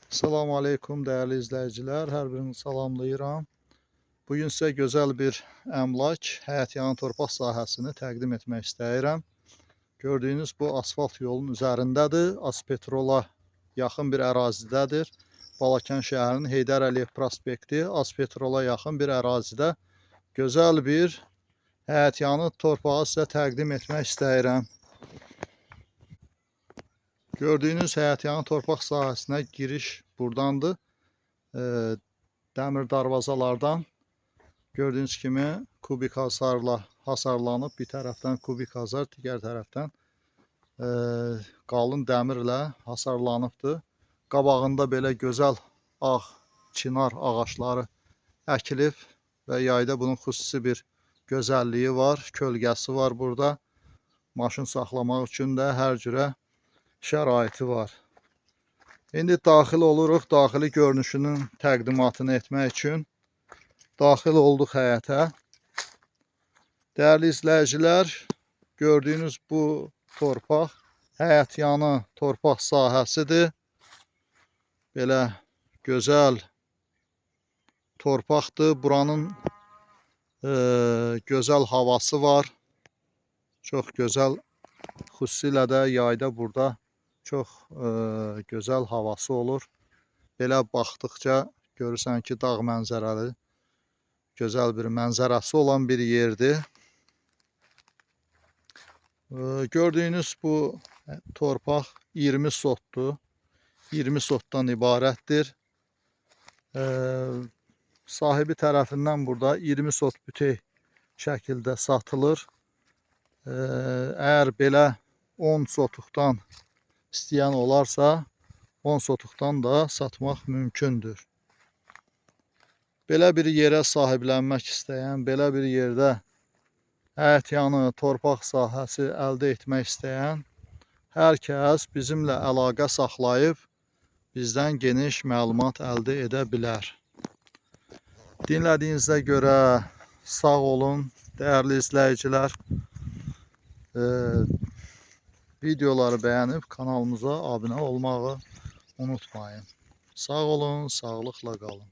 Salam aleykum dəyərli izləyicilər, hər birinizi salamlayıram. Bugün sizə gözəl bir əmlak, həyətyanı torpaq sahəsini təqdim etmək istəyirəm. Gördüyünüz bu asfalt yolun üzərindədir, Azpetrola yaxın bir ərazidədir. Balakən şəhərinin Heydər Əliyev prospekti, Azpetrola yaxın bir ərazidə gözəl bir həyətyanı torpağı sizə təqdim etmək istəyirəm. Gördüyünüz həyətyanı torpaq sahəsinə giriş burdandır. Dəmir darvazalardan gördüyünüz kimi kubik hasarla hasarlanıb. Bir tərəfdən kubik hasar, digər tərəfdən qalın dəmirlə hasarlanıbdır. Qabağında belə gözəl ağ çinar ağacları əkilib və yayda bunun xüsusi bir gözəlliyi var, kölgəsi var burada. Maşın saxlamaq üçün də hər cürə şəraiti var. İndi daxil oluruq daxili görünüşünün təqdimatını etmək üçün. Daxil olduq həyətə. Dəyərli izləyicilər, gördüyünüz bu torpaq həyətyanı torpaq sahəsidir. Belə gözəl torpaqdır. Buranın gözəl havası var. Çox gözəl, xüsusilə də yayda burada çox gözəl havası olur. Belə baxdıqca görürsən ki, dağ mənzərəli, gözəl bir mənzərəsi olan bir yerdir. Gördüyünüz bu torpaq 20 sotdur. 20 sotdan ibarətdir. Sahibi tərəfindən burada 20 sot bütöv şəkildə satılır. Əgər belə 10 sotuqdan istəyən olarsa, 10 sotuqdan da satmaq mümkündür. Belə bir yerə sahiblənmək istəyən, belə bir yerdə həyətyanı torpaq sahəsi əldə etmək istəyən hər kəs bizimlə əlaqə saxlayıb bizdən geniş məlumat əldə edə bilər. Dinlədiyinizə görə sağ olun, dəyərli izləyicilər. Videoları bəyənib kanalımıza abunə olmağı unutmayın. Sağ olun, sağlıqla qalın.